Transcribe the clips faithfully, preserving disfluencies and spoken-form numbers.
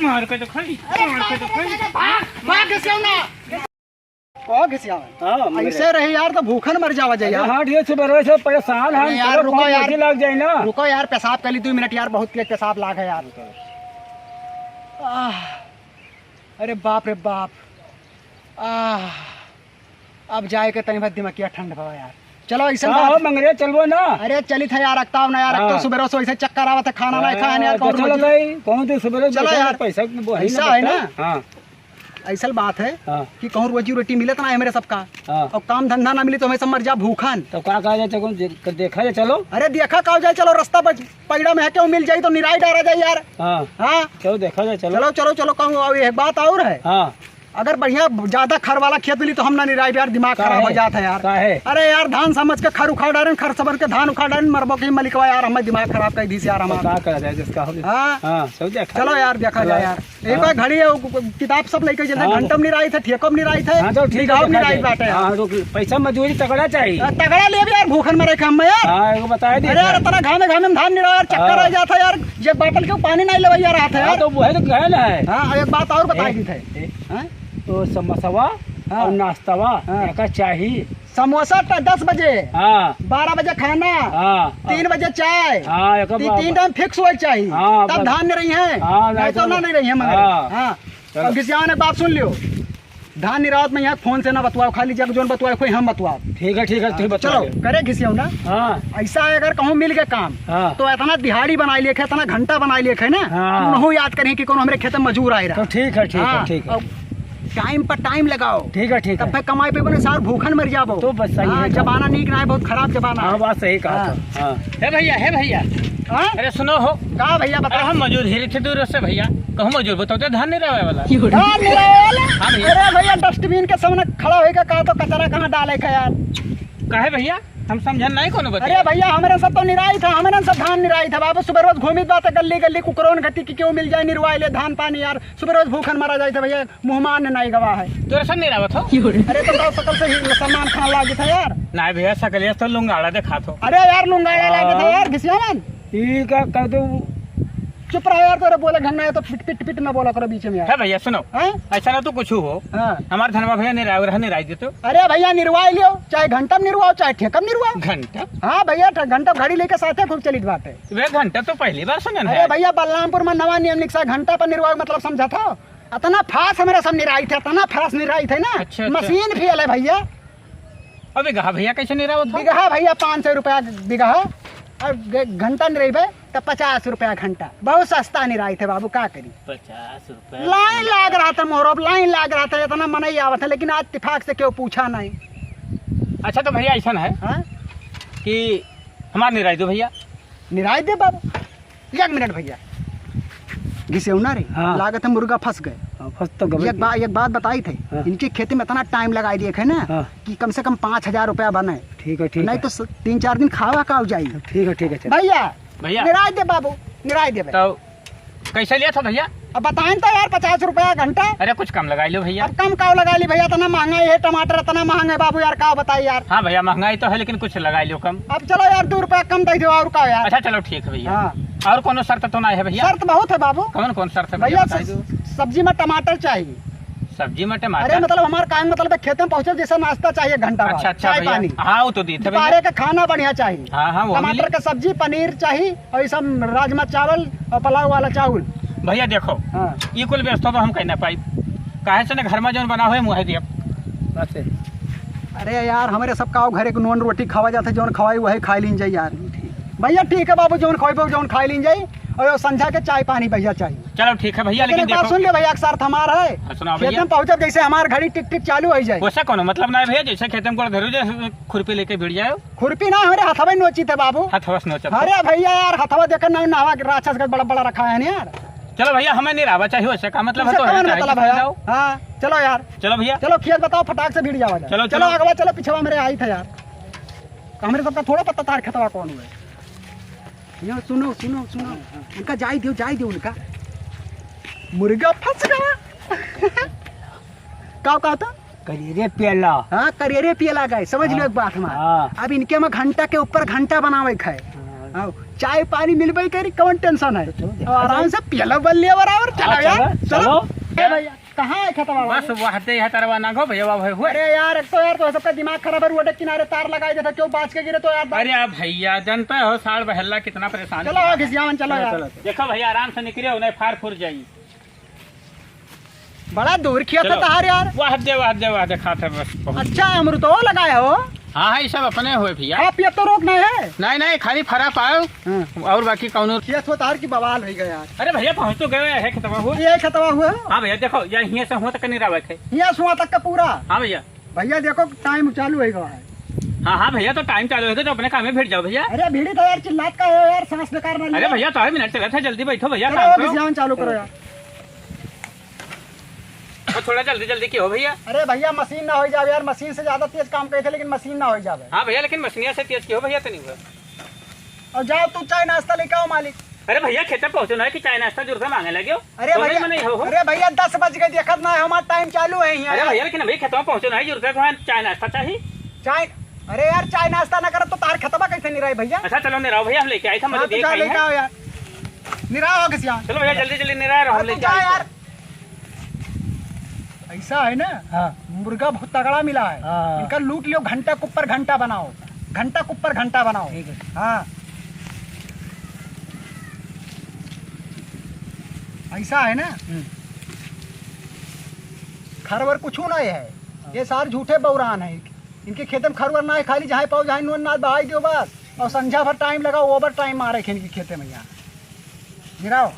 मार के तो खाई, अरे मार के तो खाई। भाग, भाग घिसियावना। कहो घिसियावा। हाँ, मर ऐसे गए। रही यार तो भूखन मर जावा जाए अरे यार। हाँ, ढेर से बरवे से परेशान हैं, अरे यार, चलो रुको कौन यार। रोटी लाग जाए ना। रुको यार, पेशाब कर ली दो मिनट यार, बहुत तेज पेशाब लाग है यार। आह, अरे बाप रे बाप। आह, अब जाए के तनी भर दिमागिया ठंड भवा यार। चलो, ऐसा का बात हो मंगरे, चलबो ना? अरे चलित है यार, अकताव ना यार, हाँ। अकताव सुबेरो से ऐसे चक्कर आवत है, खाना ना खाए यार, हाँ, कौन तो चलो रोजी? भाई, कौन दिन सुबेरो चलो बैठे यार। पैसा की वही ऐसा ना है बता। ना? हाँ। ऐसा बात है हाँ। कि कहूँ रोजी रोटी मिलत ना है मेरे सबका। हाँ। और काम धंधा ना मिली तो हमें सब मर जा भूखन। तो का कहा जाए, चलो दे-, देखा जाए, चलो। अरे देखा का हो जाए, चलो रास्ता पर पैड़ा में है, क्यों मिल जाई तो निराई डारा जाए यार। हाँ। हाँ। चलो देखा जाए, चलो। चलो, चलो, चलो, कहूँ अब एक बात और है। हाँ। अगर बढ़िया ज्यादा खर वाला खेत मिली तो हम ना निराई यार, दिमाग खराब हो काहे? जात है यार। काहे? अरे यार, धान समझ के खर उखाड़ डारेन, खर समझ के धान उखाड़ डारेन, मरबो के मलिकवा यार, हमें दिमाग खराब कर दीस यार तो हमार। का करा जाए, जिसका हो जाए। हाँ। हाँ, सब देखा चलो जाए। यार, देखा चलो। जाए यार। एक हाँ। बार घड़ी है, वो किताब सब लेके चलते, हाँ। घंटम निराई थे, ठेकम निराई थे, हाँ, चलो ठीक है, बिघाव देखा निराई जाए। बाटे। हाँ, तो पैसा मजदूरी तगड़ा चाहिए। हाँ, तगड़ा ले भी यार, भूखन मरे के हम यार। हाँ, एगो बताए दे अरे यार, यार। इतना घामे घामे में धान निराई यार, चक्कर हाँ। आ जाता है यार, ये बाटल के पानी नहीं लेवैया रहा था हाँ, यार। तो वही तो कहल है। हाँ, एक बात और बताई ए, दी थे। ए, हाँ? तो समोसवा हाँ। और नाश्तवा हाँ। एका चाही। समोसा ट-, दस बजे, हाँ। बारह बजे खाना, हाँ। तीन बजे चाय, हाँ, एक ती-, बार- तीन टाइम फिक्स होए चाही, हाँ, तब बस। धान नहीं रही है, हाँ, नहीं नहीं तो तो ना नहीं रही है मगर। हाँ। हाँ। चलो। अब घिसियावन एक बात सुन लियो, धान निरावत में यहाँ फोन से ना बतवाओ, खाली जग जोन बतवाओ, कोई हम बतवाओ। ठीक है, ठीक है, हाँ, ठीक है, बतवा चलो, दे। करे घिसियावन ना। हाँ। ऐसा है, अगर कहूँ मिल गए काम, हाँ। तो इतना दिहाड़ी बनाई लेखे, इतना घंटा बनाई लेखे ना, हाँ। उनहू याद करें कि कौन हमरे खेत में मजूर आए रहा। तो ठीक है, ठीक है, हाँ, ठीक है। अब टाइम पर टाइम लगाओ। ठीक है, ठीक तब है। फिर कमाई पे बने सार भूखन मर जाबो। तो बस सही हाँ, है। जमाना नीक ना है, बहुत खराब जमाना हाँ, है। बात सही कहा हाँ। था। हाँ। हे भैया, हे भैया। हाँ? अरे सुनो हो। का भैया बता? अरे हम मजूर ही रहे थे दूर से भैया। कहूँ मजूर बताओ तो धान निरावे वाला। धान निरावे वाला? हाँ भैया। अरे भैया डस्टबिन के सामने खड़ा होइके कहा तो कचरा कहाँ डाले का यार? काहे भैया? हम समझन नहीं कोनो बतिया। अरे भैया, हमरे सब तो निराई था, हमरे सब धान निराई था बाबू। सुबह रोज घूमित बात है गली गली, कुकरोन घटी कि क्यों मिल जाए निरवाई ले धान पानी यार। सुबह रोज भूखन मरा जाए था भैया, मुहमान नहीं गवा है। तोरे सब निरावत हो? अरे तो तोर सकल से ही सलमान खान लागे था यार। नहीं भैया, सकलिया तो लुंगाड़ा दिखात हो। अरे यार लुंगाड़ा लागे था हाँ। यार, घिसियावन। ई का कह दो। चुप रह यार, तोरे बोले ढंग ना है तो पिट पिट पिट ना बोला करो बीच में यार। है भैया सुनो। हैं? ऐसा ना तो कुछ हो। हाँ। हमार धनवा भैया निराव रहा, निराई देतो। अरे भैया निरवाई लियो, चाहे घंटा में निरवाओ, चाहे ठेका में निरवाओ। घंटा? हाँ भैया, ठ-, घंटा घड़ी लेके साथे खूब चलित बाटे। वे घंटा तो पहली बार सुनन अरे है। भैया बलरामपुर में नवा नियम निकसा, घंटा पर निरवाओ मतलब समझा था। इतना फास हमारे सब निराई थे, इतना फास निराई थे ना। अच्छा, अच्छा। मशीन फेल है भैया। अब बिगहा भैया कैसे निरावत हो? बिगहा भैया पाँच सौ रुपया बिगहा, और ग-, घंटा निरइबे तो पचास रुपया घंटा। बहुत सस्ता निराई थे बाबू, का करी? पचास रुपया लाइन घंटा। लाग रहा था मोहरो, अब लाइन लाग रहा था, इतना मनई आवत है, लेकिन आज इत्तेफाक से क्यों पूछा नहीं। अच्छा तो भैया ऐसा है हाँ? कि हमार निराई दो भैया। निराई दे बाबू। एक मिनट भैया, घिसेवना रे, हाँ। लागत है मुर्गा फंस गए। हाँ, फंस तो गए एक कि। बा-, एक बात बताई थे, हाँ। इनके खेती में इतना टाइम लगाई दिए है ना हाँ। कि कम से कम पाँच हजार रुपया बने। ठीक है, ठीक नहीं है। तो स-, तीन चार दिन खावा का हो जाई। ठीक है, ठीक है, चल। भैया, भैया। निराई दे बाबू, निराई दे भाई। तो कैसे लिया था भैया? अब बताएं तो यार, पचास रुपया घंटा। अरे कुछ कम लगाई लो भैया। अब कम काव लगाई ली भैया, इतना महंगाई है, टमाटर इतना महंगा है बाबू यार, काव बताई यार। हाँ भैया, महंगाई तो है लेकिन कुछ लगाई लो कम। अब चलो यार, दो रुपया कम दे दो और का यार। अच्छा चलो ठीक है भैया। हाँ। और कोनो शर्त तो नहीं है भैया? शर्त बहुत है बाबू। कौन कौन शर्त है भैया, भैया? बताई दो। स-, सब्जी में टमाटर चाहिए। सब्जी में टमाटर? अरे मतलब हमार काम मतलब है खेते में पहुँचे जैसे नाश्ता चाहिए घंटा बाद, अच्छा, अच्छा चाय भैया। पानी। हाँ, वो तो दी थे भैया। दोपहर का खाना बढ़िया चाहिए। हाँ, हाँ, वो टमाटर मिली। का सब्जी, पनीर चाहिए। और ये सब राजमा चावल और पुलाव वाला चावल। भैया देखो, हाँ। ई कुल व्यवस्था तो हम कहीं ना पाई, काहे से ना घर में जौन बना हुए मुँह दिया। बस। अरे यार, हमारे सब का घर एक नॉन रोटी खावा जाता है, जौन खवाई वही खाई लीन जाए यार। भैया ठीक है बाबू, जौन खवाई जौन खाई लीन जाए, और संझा के चाय पानी भैया चाहिए। चलो ठीक है भैया, लेकिन लेकिन एक बात देखो। सुन ले भैया, एक शर्त हमार है। हाँ, सुनाओ खेत भैया। में पहुँचब जैसे हमार घड़ी टिक टिक चालू हो जाए। वैसे कोनो मतलब ना है भैया, जैसे खेत में गोड़ धरो, जैसे खुरपी लेके भिड़ जाओ। खुरपी ना, हमरे हथवा नोची थे बाबू। हथवा से नोचत हो। अरे भैया यार, हथवा देखे ना, नहवा के राक्षस का बड़ा बड़ा रखा है ना यार। चलो भैया, हमें निरावा चाहिए, वैसे का मतलब है उसे तो कौन है, चाहे मतलब कितना है? जाओ। हाँ, चलो यार। चलो भैया। चलो खेत बताओ, फटाक से भिड़ जावा जाए। चलो, चलो चलो। अगवा चलो, पिछवा मेरे आई थे यार। हमरे सबका थोड़ा पता तार खेतवा कौन हुआ है। यो सुनो, सुनो, सुनो। उनका जाई दियो, जाई दियो उनका। मुर्गा फंस गया। का कहता? करियरे पियला। हाँ, करियरे पियला गए, समझ लो हाँ। एक बात हमार। हाँ। अब इनके में घंटा के ऊपर घंटा बनावे के है। हाँ। हाँ, चाय पानी मिलबे करी, कौन tension है? तो चलो, देखा और आराम जाए। से पियलो बल्लिया बराबर, चलो हाँ, यार, चलो, चलो। चलो। ए भैया, कहाँ है खेतवा बस वाले? वह दे है तरवा ना गो भैया, वह हुए। अरे यार, एक तो यार, तो सबका दिमाग खराब है, रोड के किनारे तार लगाई देता, क्यों बाज के गिरे तो यार। अरे अब भैया, जनता हो, साढ़ बहल्ला कितना परेशान चलो, किया। घिसियावन, चलो चलो, यार। चलो, चलो। देखो भैया, आराम से निकले हो, नहीं फार फुर जाई। बड़ा दूर खेत है चलो। तहार यार। वाह दे, वाह दे, वाह दे, खात है बस, बहुत। अच्छा, अमरुदो लगाए हो? हाँ, हाँ, ये सब अपने हुए भैया। हाँ, पियत तो रोक नहीं है। नहीं, नहीं, खाली फरा पाओ। हाँ। और बाकी कौनो खेत हो तहार की बवाल हो गया यार। अरे भैया, पहुँच तो गए हैं खेतवा हुआ। ये खेतवा हुआ? हाँ भैया, देखो, ये हियाँ से हुआ तक नहीं रहा है। हियाँ से हुआ तक का पूरा? हाँ भैया। भैया देखो, time चालू हो गया है। हाँ, हाँ भैया, तो time चालू है तो अपने काम में भिड़ जाओ भैया। अरे भिड़ी तो यार, चिल्लात का हो यार, सांस बेकार ना अरे लिया। भैया, तो है मिनट चला था, जल्दी बैठो भैया, चलो, काम करो। घिसियावन चालू करो यार। और थोड़ा जल्दी जल्दी कियो भैया। अरे भैया, मशीन ना हो जावे यार, मशीन से ज्यादा तेज काम करे थे, लेकिन मशीन ना हो जावे। हाँ भैया, लेकिन मशीनिया से तेज कियो भैया, तनी हुआ। और जाओ तू चाय नाश्ता लेके आओ मालिक। अरे भैया, खेते पहुँचो ना कि चाय नाश्ता जरूरत है मांगे लगे हो। अरे तो भैया, नहीं मने हो, हो। अरे भैया, दस बज गए, देखत ना है, हमारा time चालू है यहाँ। अरे भैया, लेकिन अभी खेतवा पहुँचो ना, जरूरत है तो चाय नाश्ता चाहिए। चाय, अरे यार, चाय नाश्ता ना करब तो तार खेतवा कैसे निराई भैया? अच्छा चलो निराओ भैया, हम लेके आए थे, हाँ, मतलब तो देख जा आई लेके है। आओ यार, निराओ हो घिसियावन। चलो भैया, जल्दी जल्दी निराओ, हम हाँ, तू लेके जा आए थे। यार। ऐसा है ना, हाँ। मुर्गा बहुत तगड़ा मिला है। हाँ। इनका लूट लियो, घंटा के ऊपर घंटा बनाओ, घंटा के ऊपर घंटा बनाओ। ठीक है। हाँ। ऐसा है ना? हम्म। खरवर कुछ नहीं है। हाँ। ये सारे झूठे बौरान है। इनके खेते में खरवर ना है, खाली जहाँ पाओ, जहाँ नून ना बहाई दियो बस। और संझा भर time लगाओ, overtime मारे खे इनके खेते में यहाँ। गिराओ।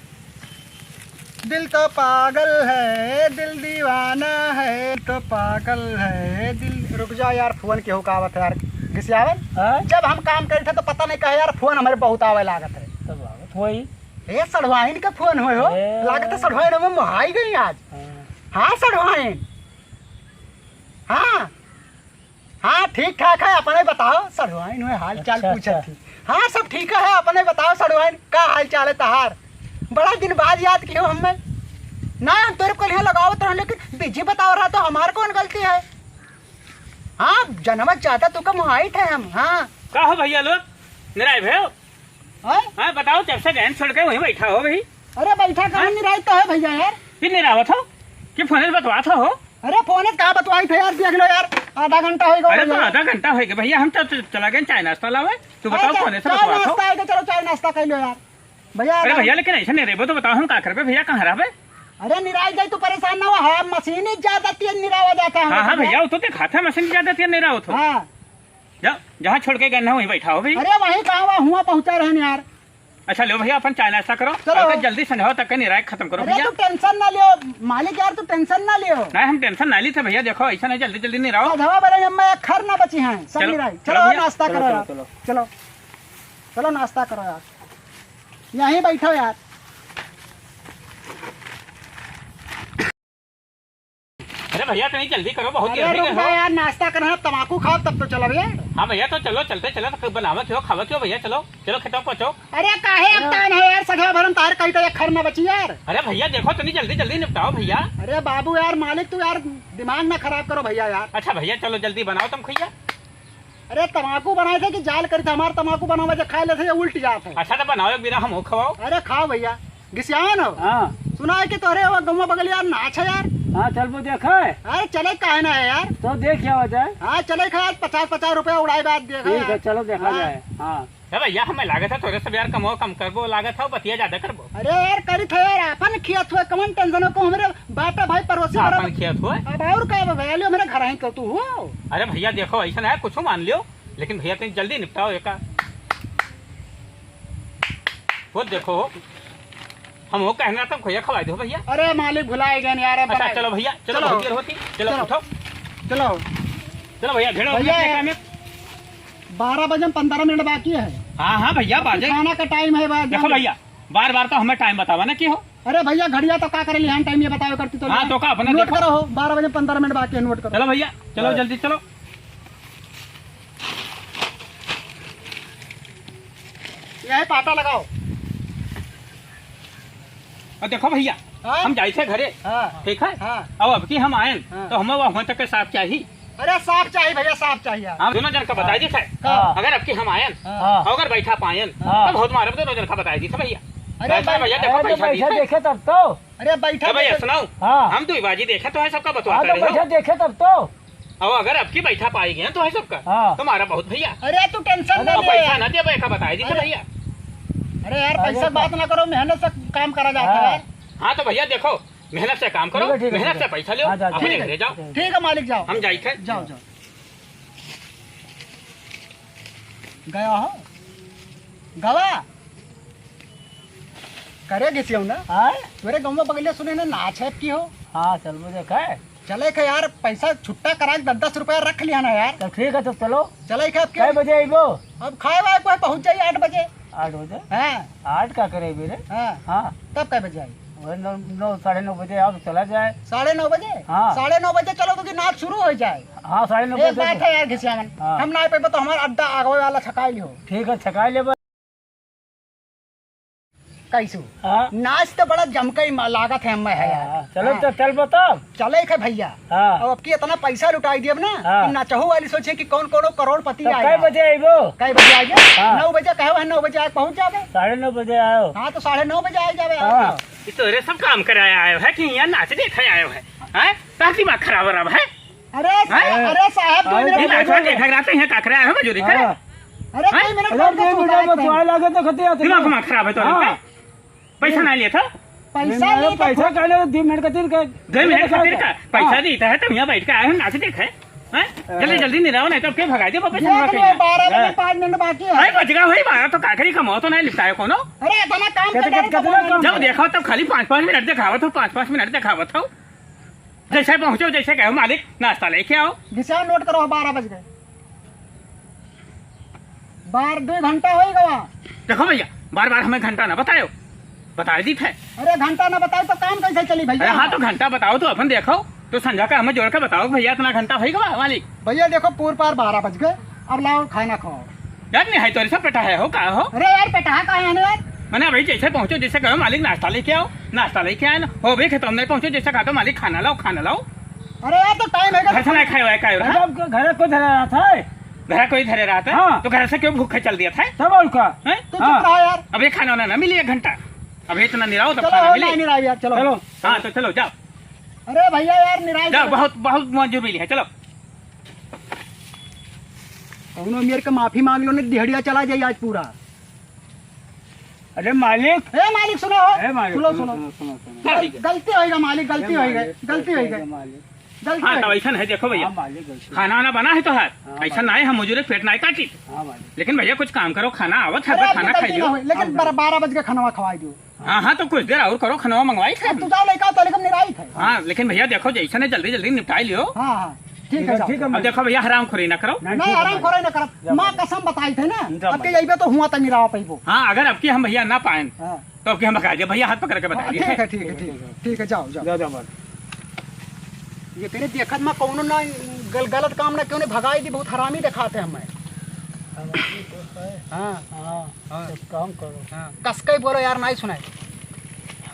दिल तो पागल है, दिल दीवाना है, तो पागल है दिल। रुक जा यार, फोन केहू का आवत है यार, घिसियावन। हाँ? जब हम काम करे थे तो पता नहीं कहे यार, फोन हमारे बहुत आवे लागत है। तब आवत होई। ए, सढ़वाइन का फोन होय हो? ए। लागत है सढ़वाइन में मोहाई गई आज। हाँ। हाँ, सढ़वाइन। हाँ। हाँ, ठीक ठाक है, अपने बताओ, सढ़ुआइन हुए हाल चाल अच्छा, पूछत अच्छा। थी। हाँ, सब ठीक है, अपने बताओ, सढ़ुआइन, का हाल चाल है तहार? बड़ा दिन बाद याद किहो हमें। ना, हम तोरे को यहाँ लगावत रहो, लेकिन busy बताओ रहा, तो हमार कौन गलती है? हाँ, जनमत चाहता तू का मुहाइत है हम, हाँ। का हो भैया लोग, निराय भयो? हैं? हाँ, बताओ, जब से गैन छोड़ के वहीं बैठा हो भाई। अरे, बैठा कहाँ, हाँ? निराई तो है भैया यार। फिर निरावत हो? कि फोन से बतवात हो? अरे, फोन से कहाँ बतवाई थे यार, देख लो यार, आधा घंटा हो गया अरे, तो भैया। आधा घंटा हो गया भैया, हम तो च-, चला गए चाय नाश्ता लावे। तू अरे, बताओ, चा-, फोन से चाय बतवात हो? नाश्ता है तो चलो, चाय नाश्ता कर लो यार। भैया, अरे आधा भैया, लेकिन ऐसे नहीं रहबो तो बताओ, हम का करबे भैया, कहाँ रहबे? अरे, निराई जाई तो परेशान ना हो, हाँ, मशीन ही ज्यादा तेज निरावा जाता है हाँ, हाँ भैया। भैया, वो तो दिखाता है, मशीन ज्यादा तेज निरावत हो। हाँ। जा, जहाँ छोड़ के गए ना, वहीं बैठा हो भाई। अरे वहीं कहाँ, वहाँ हुआ पहुँचा रहन यार। अच्छा, लो भैया, अपन चाय नाश्ता करो। चलो। और जल्दी संझवा तक के निराय खत्म करो अरे भैया। तू tension ना लियो, मालिक यार, तू tension ना लियो। नहीं, हम tension ना ली थे भैया, देखो, ऐसा नहीं, जल्दी, जल्दी निराओ। संझवा बरे में एक खर ना बची हैं, सब चलो, निराई। चलो चलो, भैया। नाश्ता चलो, करो चलो, यार। चलो। चलो। चलो, नाश्ता करो यार। यहीं बैठो यार। अरे भैया, तनी जल्दी करो, बहुत अरे देर हो रुक गई जा हो। यार, नाश्ता करना है, तमाकू खाओ तब तो चलो भैया। हाँ भैया, तो चलो, चलते चलो, तो बनावा क्यों, खावा क्यों भैया, चलो, चलो खेतों पहुँचो। अरे काहे अरे। अकतान है यार, सगवा भरम तार कहीं तो एक खर ना बची यार। अरे भैया, देखो, तनी जल्दी जल्दी निपटाओ भैया। अरे बाबू यार, मालिक तू यार दिमाग ना खराब करो भैया यार। अच्छा भैया, चलो जल्दी बनाओ तुम खैया। अरे तमाकू बनाए थे कि जाल करी थे, हमार तमाकू बनावा जे खाए लेते, ये उल्ट जात है। अच्छा तो बनाओ एक बिना हमहू खवाओ। अरे खाओ भैया। घिसियावन हो? हाँ। सुना है कि तोहरे वो गौवा बगल यार नाच है यार। हाँ, चलबो देखा है। अरे चले काहे ना है यार? तो देख क्या हो जाए। हाँ, चले खा यार, पचास पचास रुपया उड़ाए बाद देखा ठीक है, यार। चलो देखा हाँ। जाए। हाँ। ए भैया, हमें लागत है तोरे सब यार कमो कम करबो, लागत है बतिया ज्यादा करबो। अरे यार, करी था यार, अपन खियत हुए, कमन tension हो को हमरे बाटा भाई पड़ोसी वाला। अपन खियत हुए? अब और का भैया, लियो मेरे घर ही कर तू हो। अरे भैया देखो, ऐसा ना है, कुछ मान लियो, लेकिन भैया तुम जल्दी निपटाओ एका। वो देखो, हम वो कहना तुम खैया खवाई दो भैया। अरे मालिक भुलाए गए यार, अच्छा, बनाए। चलो भैया, चलो, चलो। बहुत देर होती, चलो, चलो। उठो। चलो। चलो भैया, भिड़ो भैया, अपने काम में। बारह बजे में पन्द्रह मिनट बाकी है। हाँ, हाँ भैया, बाजे। खाना का time है, बार देखो जाने। भैया, बार बार तो हमें time बतावा ना कि हो। अरे भैया, घड़िया तो का करे लिहान time ये बतावे करती तो हाँ, लिहान। तो का अपना note देखो। करो हो, बारह बजे पन्द्रह मिनट बाकी है, note करो। चलो भैया, चलो हाँ। जल्दी चलो। यह पाटा लगाओ। और देखो भैया, हाँ? हम जाए थे घरे, हाँ। ठीक है? हाँ। अब, अब की हम आए, हाँ। तो हमें वहाँ तक के साथ चाहिए। अरे साफ चाहिए भैया, साफ चाहिए। हम दोनों जन का बताई दी थे। हाँ। अगर अब की हम आयन, हाँ। अगर बैठा पायन, हाँ। तो बहुत मारब दोनों जन का बताई दी थे भैया। अरे बैठा भाई, भैया, देखो अरे तो पैसा दी बैठा थे। देखे तब तो। अरे बैठा तो भैया, देखे। सुनाओ। हाँ। हम दुई बाजी देखे तो है सबका हाँ, बतवाते तो रहो। बैठा देखे तब तो। अब अगर अब की बैठा पाई गए तो है सबका, हाँ। तुम्हारा बहुत भैया। अरे तू tension अब ना ले पैसा यार। ना दे, बैठा बताई दी थे अरे। भैया। अरे यार, अरे पैसा तो बात ना करो, मेहनत से काम करा जाता है हाँ। यार। हाँ, तो भैया देखो, मेहनत से काम करो, ठीक है, ठीक है, मेहनत ठीक है। से पैसा लो, हाँ, जा, अपने ठीक है। घरे जाओ। ठीक है मालिक, जाओ। हम जाई थे। जाओ, जाओ। गया हो? गवा? करे घिसियौ ना? हाँ? तोरे गौवा बगलिया सुने ना नाच है की हो? हाँ, चलबो देखा है। चले के यार, पैसा छुट्टा करा के दस दस रुपया रख लिया ना यार। तो ठीक है, तो चलो। चले के अब कै बजे अइबो? अब खाए वाए कोई पहुँच जाई आठ बजे। आठ बजे? हाँ। आठ का करे अभी रे? हाँ। हाँ। तब कै बजे आई? वही नौ, नौ, साढ़े नौ बजे आओ तो चला जाए। साढ़े नौ बजे? हाँ। साढ़े नौ बजे चलो, क्योंकि नाच शुरू हो जाए। हाँ, साढ़े नौ एक बजे बात तो है यार घिसियावन, हाँ। हम ना आए पाइबो तो हमारा अड्डा आगवे वाला छकाई लियो। ठीक है, छकाई लेबे। कैसू? हाँ। नाच तो बड़ा जमकई मा-, लागत है हमें है यार। हाँ, चलो हाँ। तो चल बताओ। चले थे भैया। हाँ। अब की इतना पैसा लुटाई दियब ना हाँ। कि नचहू वाली सोचे कि कौन कौन करोड़पति तो आएगा। कै बजे अइबो? कै बजे आइबे? हाँ। नौ बजे कहे है, नौ बजे आके पहुँच जाबे। साढ़े नौ बजे आयो। हाँ, तो साढ़े नौ बजे आ जाबे। हाँ। ये तो रे सब काम कराया आयो है कि यहाँ नाच देखे आयो है? हैं? तार दिमाग खराब हो रहा है? अरे, हैं? अरे साहब, दो अरे, मिनट ये नाच वाच रुको। देखे रहते हैं, का करे आयो है मजूरी करे? हाँ। अरे, हैं? दो मिनट अरे, रुको, दो मिनट सुनाए में थे। बुआई लागे तो खते आते दिमाग हैं। दिमाग खराब है तो हाँ। लगता है। पैसा नहीं लिया था? पैसा नहीं, नहीं था। पैसा कहले तो दो मिनट खातिर का, दो मिनट खातिर का? हाँ। पैसा देता है, तुम यहाँ बैठ के आए हो, नाच देखे। हैं? हाँ। जल्दी, जल्दी निराओ, नहीं तो अब के भगाई दे, वापस देख निराओ लो, कहीं। बारह बजे हाँ। पाँच मिनट बाकी है। अरे, बज गया वही बारह, तो का करी, कमाओ तो नहीं लिपटाए कोनो। अरे, इतना काम कितना, कर रहे हो, कितना कमाओ। काम? जब देखो, तब खाली पाँच, पाँच मिनट दिखावत हो, पाँच, पाँच मिनट दिखावत हो। जैसे पहुँचो, जैसे कहो, "मालिक, नाश्ता लेके आओ।" घिसिया नोट करो, बारह बज गए। बार, दो घंटा होई गवा। देखो भैया, बार बार हमें घंटा ना बतायो, बताए दी थे। अरे घंटा ना बताओ तो काम कैसे चली भैया? अरे हाँ, तो घंटा बताओ तो अपन देखो, तो संझा का हमें जोड़ के बताओ भैया, इतना घंटा होई गवा मालिक। भैया देखो, पूर पार बारह बज गए, अब लाओ खाना खाओ। यार नहीं है तो सब पेटा है हो का हो? अरे यार पेटा का है ना यार? मैंने अभी जैसे पहुँचो जैसे कहो मालिक नाश्ता लेके आओ, नाश्ता लेके आए ना, हो भी खेतों में पहुँचो जैसे कहा तो मालिक खाना लाओ, खाना लाओ। अरे यार तो टाइम है घर से नहीं खाए हुआ है, खाए हुआ है? अरे अब घर कोई धरा रहा था? घर कोई धरे रहा था? हाँ। तो घर से क्यों भूखे चल दिया था? तब और का? हैं? तू चुप हाँ। रहा यार। अब ये खाना वाना ना मिली एक घंटा। अब इतना निराओ तब चलो, खाना हो, मिली। नहीं, नहीं रहा यार, चलो। चलो। हाँ, तो चलो, जाओ। अरे भैया यार, निराई जाओ, चलो। बहुत, बहुत मजूर मिली है, चलो। कौनो मेरे के माफी मांग लो, नहीं दिहड़िया चला जाई आज पूरा। अरे मालिक। ए मालिक, सुनो हो। ए मालिक, सुनो, सुनो, सुनो। सुनो, सुनो, सुनो। गल-, गलती होइगा मालिक, गलती ए होइगा, मालिक, गलती होइगा। ए मालिक। गलती हाँ, होइगा। तो ऐसा है, देखो भैया। हाँ, मालिक, गलती। खाना वाना बना है तो है। हाँ, ऐसा मालिक। ना है, हम मजूरे पेट ना काटी। हाँ, मालिक। लेकिन भैया, कुछ काम करो, खाना आवत है, अरे, तो आपकी खाना गलती खाइयो। ना होई, लेकिन हाँ। बर-, बारह बज के खाना खवाई दो। हाँ, हाँ, तो कुछ देर और करो, खाना मंगवाई थे। अब तू जाओ, लेके आओ, तो लेकिन निराई थे। हाँ, लेकिन भैया, देखो, जैसे ने जल्दी, जल्दी निपटाई लियो। हाँ, हाँ। ठीक है, ठीक है, जाओ। ठीक है, अब देखो भैया, हरामखोरी ना करो। नहीं, अब नहीं, नहीं, हरामखोरी ना करब। जाओ, माँ मालिक। कसम बताई थे ना, जाओ, अब के मालिक। यही पे तो हुआ था, नहीं रहा पैबो। हाँ, अगर अब की हम भैया ना पाएन, हाँ। तो अब की हम भगा दे, भैया हाथ पकड़ के बता हाँ, दिए। ठीक है, ठीक है, ठीक है, ठीक है, जाओ, जाओ। जाओ, जाओ, मालिक। ये तेरे देखत में कौनो ना गल-, गलत काम ना क्यों नहीं भगाई दी, बहुत हरामी दिखाते हमें। हरामी तो है। हाँ। हाँ, हाँ। एक काम करो। हाँ, कस के बोलो यार, नहीं सुनाई।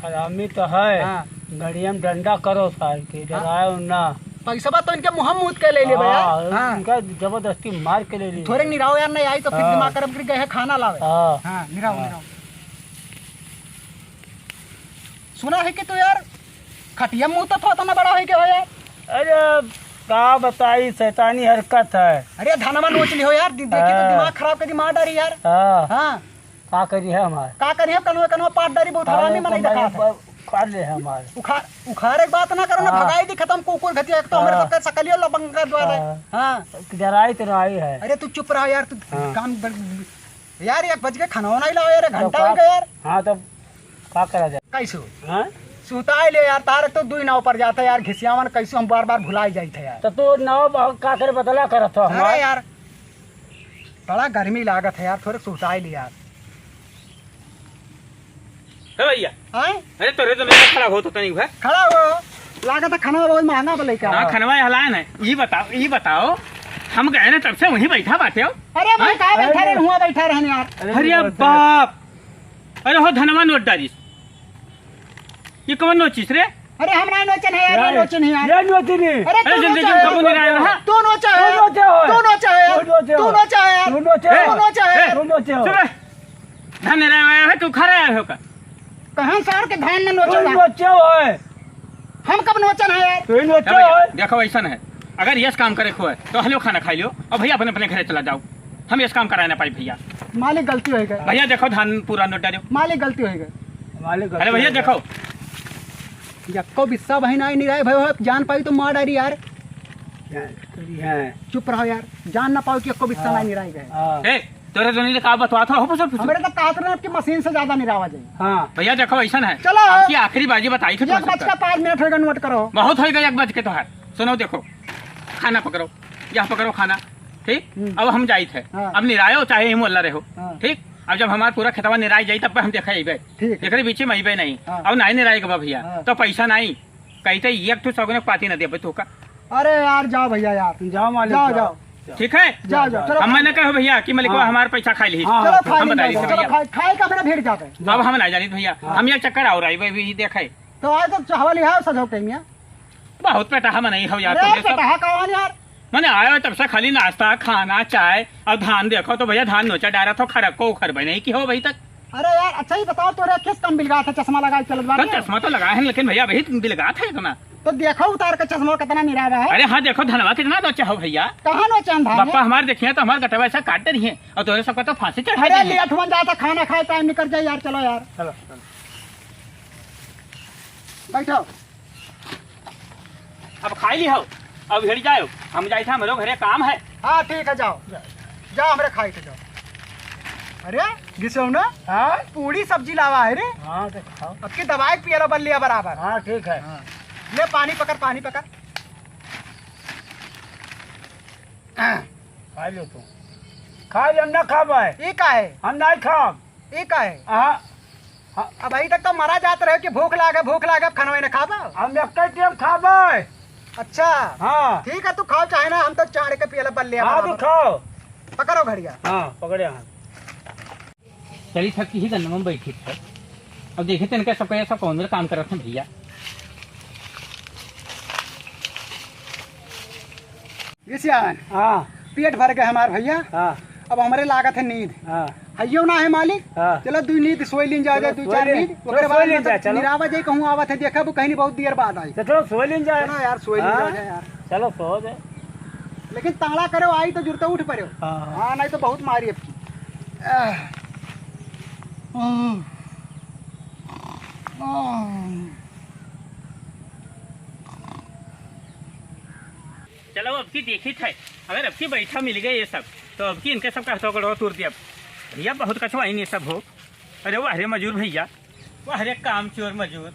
हरामी तो है। हाँ। गड़िया में डंडा करो सार के, हाँ। डरायो ना। पैसा तो इनके मुँह मूत के ले ले भैया। हाँ, हाँ। इनका जबरदस्ती मार के ले ले। थोड़े निराओ यार, नहीं आई तो फिर हाँ। दिमाग खराब कर गए हैं खाना लावे। हाँ। हाँ, निराओ, हाँ। निराओ। सुना है कि तू यार खटिया मुँह तो थोड़ा ना बड़ा है क्या हो यार? अरे का बताई, शैतानी हरकत है। अरे धनवा नोच लियो यार, दि-, देखी तो हाँ। दिमाग खराब कर दी, मार डारी यार। हाँ। हाँ। का करी है हमार? का करी है, कनवा, कनवा पाट डारी, बहुत हाँ, हरामी मनई कमाई देखा था। ब-, कर ले है हमार। उखाड़, उखाड़े के बात ना करो ना, हाँ। भगाई दी खत्म कुकुर घटिया, एक तो हमारे हाँ। सबका सकलियो लबंग का द्वार है। हाँ। हाँ। डराई तो नहीं है। अरे तू चुप रहा यार, तू हाँ। काम ब-, यार एक बज के खाना नहीं लाओ यार, एक तो घंटा का-, हो गया यार। हाँ, तो का करा जाए? कैसो? हाँ? सुताई ले यार, तारे तो दुई नाव पर जाता यार, घिसियावन कैसो हम बार बार भुलाई जाई थे यार। तो तू नाव ब-, का करे बतला करत हो हमार? अरे यार, बड़ा गर्मी लागत है यार, थोड़े सुताई ले यार। हे भैया। हाँ? अरे तोरे तो मेरा खड़ा हो तो नहीं हुआ। खड़ा हो, लागत है खाना बहुत महंगा बोले क्या? हाँ, खनवा हलान है। ये बताओ, ये बताओ, हम गए ना तब से वहीं बैठा बाटे हो। अरे भाई, हाँ? कहाँ बैठा अरे। रहे, हुआ बैठा रहने यार। अरे अरे मेरे बाप। अरे हो धनवा नोट डारिस। ये कौन नोचिस रे? अरे हम नाहीं नोचन है यार, नाहीं नोचन है यार। ये नोचन है। अरे तू अरे जिंदगी नोचा में है। कबो नहीं आया, हाँ? तू नोचा है तू यार। नोचा है। तू नोचा है यार। तू नोचा है यार। तू नोचा है। ए, तू नोचा है यार। ए, तू नोचा है। सुन रे। धान नहीं रहा है, तू खा रहा है का? कहाँ सार के धान न नोचन तू है? नोचा है। हम कब नोचन है यार? तू ही नोचा ए भैया, है। देखो ऐसा है, अगर यस काम करे को है तो हलो खाना खाई लियो और भैया अपने अपने घरे चला जाओ। हम यस काम कराए ना पाई भैया। मालिक गलती हो गई। भैया देखो धान पूरा नोट डालो। मालिक गलती हो गई। मालिक अरे गलती भैया हो गई। देखो। यक्को बिस्सा बहिन आई नहीं रहे भाई, जान पाई तो मार डारी यार। जान करी है। चुप रहो यार, जान ना पाओ कि यक्को बिस्सा हाँ। नहीं निराई गए। हाँ। ए, तोरे जोनी ले का बतवा था, हो फुसर फुसर। हमरे तो कहत रहे कि मशीन से ज्यादा निरावा जाए। हाँ। भैया देखो ऐसा है। चलो। आपकी आखिरी बाजी बताई थी एक बज का पाँच मिनट होएगा, नोट करो। बहुत होएगा एक बज के तो है। सुनो देखो, खाना पकड़ो, यह पकड़ो खाना, ठीक? हम्म। अब हम जाइत है। हाँ। अब निरायो चाहे ही मोल्ला रहो, हाँ। ठीक? अब जब हमार पूरा खेतवा निराई जाई तब हम देखा अइबे। ठीक है। एकरे बीचे में अइबे नहीं। हाँ। अब नाहीं निराई के बा भैया, हाँ। तो पैसा नाहीं। कहिते एक ठो सगुने पाती न देबे तोका। अरे यार, जाओ भैया यार। जाओ मालिक, जाओ, जाओ। जाओ। ठीक है? जाओ, जाओ, चलो हम खाओ। मना कहो भैया कि मलिकवा हाँ। हमार पैसा खाई ली। हाँ, चलो हाँ, खाई हम लो, बताई चलो भैया। खाई, खाई का मेरा भेड़ जाता है। अब हम ना जानित भैया, हाँ। हम ये चक्कर और आई भाई देखे। तो आज तो चावल ही है सजो के मियाँ। बहुत पेटा हम नहीं हो यार, अरे तुम ये सब। पेटा कौन यार? मने आयो तब से खाली नाश्ता, खाना, चाय और धान देखो तो भैया धान नोचा डारा तो खरक को उखर भाई नहीं की हो भाई तक। अरे यार, अच्छा ही बताओ, तोरे किस कम बिलगात है, चश्मा लगा के चलत तो बाटे? चश्मा तो लगा है, लेकिन भैया, अभी बिलगात है इतना। तो देखो उतार के चश्मा कितना निरावा है। अरे हाँ, देखो धनवा कितना नोचा हो भैया। कहाँ नोचा हम धान? बप्पा हमार देखिए तो हमार गटवा ऐसा काट दे रही है और तोरे सबका तो फांसी चढ़ा अरे दी है। लेट हुआ जाता, खाना खाए टाइम निकल जाए यार, चलो यार। चलो, चलो। बैठो। अब खाई ली हो, अब हिड़ जाओ, हम जाई था, हमरो घरे काम है। हाँ, ठीक है, जाओ, जाओ, हमरे खाई के जाओ। अरे, घिसौना, हाँ? पूड़ी सब्जी लावा है रे। हाँ, तो खाओ। अब की दवाई पियला बल्लिया बराबर। हाँ, ठीक है। हाँ। ले पानी पकड़, पानी पकड़। खा लो तू। खा ले, हम ना खाबे। ई का है? हम नहीं खाब। ई का है? हाँ। हाँ। अब अभी तक तो मरा जात रहे कि भूख लागे, भूख लागे, अब खाना वाना खाबा? हम एक ही टाइम खाबे। अच्छा। हाँ। ठीक है, तू खाओ चाहे ना, हम तो चाड़ के पियला बल्ले हाँ, तू बराबर। खाओ। पकड़ो घड़िया। हाँ, पकड़े हाथ। चली थकी ही गन्नवा में बैठी थे। अब देखे तो इनका सबका ये सब कौन मेरा काम करत हैं भैया। ये सियान, हाँ। पेट भर गए हमार भैया। हाँ। अब हमरे लागत है नींद। हाँ। हइयो ना है मालिक। हाँ। चलो दुई नींद सोई लीन जाओ, चलो, दुई सोई चार लीन। नींद। चलो, ओकरे सोई बाद लीन में जाए, चलो। निरावा जाए कहूँ आवत है, देखा वो कहीं बहुत देर बाद आई। तो चलो, सोई लीन जाए। चलो यार, सोई लीन हाँ। जाओ यार। चलो, सो जाए। लेकिन ताड़ा करो, आई तो जुरते उठ पड़ो। हाँ, हाँ। हाँ, नहीं तो बहुत मारी अब की। आह। आह। आह। चलो, अब की देखित है, अगर अब की बैठा मिल गए ये सब, तो अब की इनके सब का हथौकड़वा तोड़ दिया। भैया, बहुत कछुआइन ये सब हो। अरे वाह रे मजूर भैया, वाह रे कामचोर मजूर,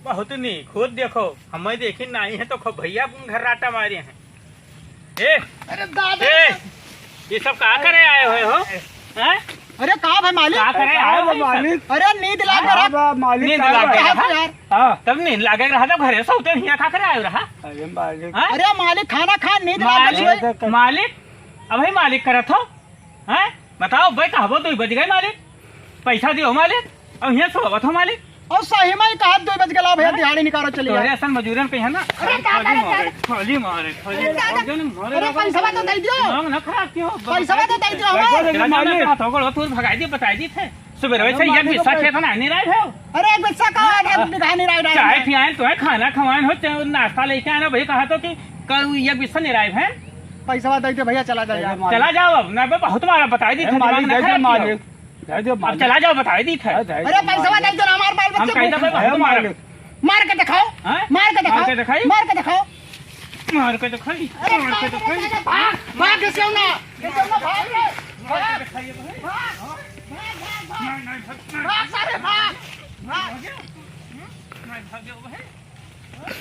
बहुत नीक हो। देखो, हमें देखी नहीं है तो खूब भैया अपन घर राटा मारे हैं। ए, अरे दादा। ए, ये सब का करे आए हुए हो? हैं? अरे का भाई मालिक? का करे आए हो ये सब? अरे नींद लाग रहा। हाँ, मालिक, नींद का लाग भाई? रहा। कहाँ से यार? हाँ। तब नींद लागे रहा, तब घरे सोते हिया का करे आए रहा? अरे मालिक। हाँ? अरे मालिक, खाना खा, नींद लाग मालिक, रही है। मालिक, अबही मालिक करत हो? हैं? बताओ, बे, कहबो दुई बज गए मालिक, पैसा दियो मालिक, और हियाँ सोवत हो मालिक। और सही में ही कहा, दुई बज गला भैया, हाँ? दिहाड़ी निकालो, चलिए। तोहरे असन मजूरन पे है ना, अरे, का खाली करे, मारे, का? खाली मारे, खाली अरे, मारे, दादा, जाने मारे अरे, लगा। पैसा तो दे दियो। दिमाग ना खराब क्यों? पैसा तो दे दियो, पैसा हमें। दे दियो, चला जाओ, मालिक। हाथों को तोर भगाई दी, बताई दी थे। सुबह अरे, से एक मालिक, बिस्सा तो खेत ना नहीं रहा है। अरे, एक बिस्सा का आधा हाँ। बिगहा नहीं रहा है। चाय पियाएं, तो है खाना खवाएं हो, चाहे नाश्ता लेके आए ना, भाई कहा तो कि कल एक बिस्सा नहीं रहा है। पैसा दे दे भैया, चला जाओ यार। चला जाओ अब, ना बे, बहुत मारा, बताई दी ए, था, मालिक, दिमाग ना दे दे, खराब किया। मालिक, दे दे, अब मालिक। चला जाओ, बताई दी था। ए, दे दे, अरे, पैसा मालिक। दे दो ना, हमारे बाल ए, बच्चे को। मालिक, बहुत ए, मारा। मालिक। मार के दिखाओ। हैं? मार के दिखाओ। मार के दिखाई। मार के दिखाई। मार के दिखाई। अरे, मार के दिखाई। भाग, भाग, घिसेऊ ना। घिसेऊ ना, भाग रे। मार के दिखाई, भाई। भाग, भाग, भाग, भाग। नहीं, नहीं, भाग, नहीं। भाग, सारे, भाग। भाग। भाग गया? हम्म? नहीं, भाग गया, भाई। हाँ?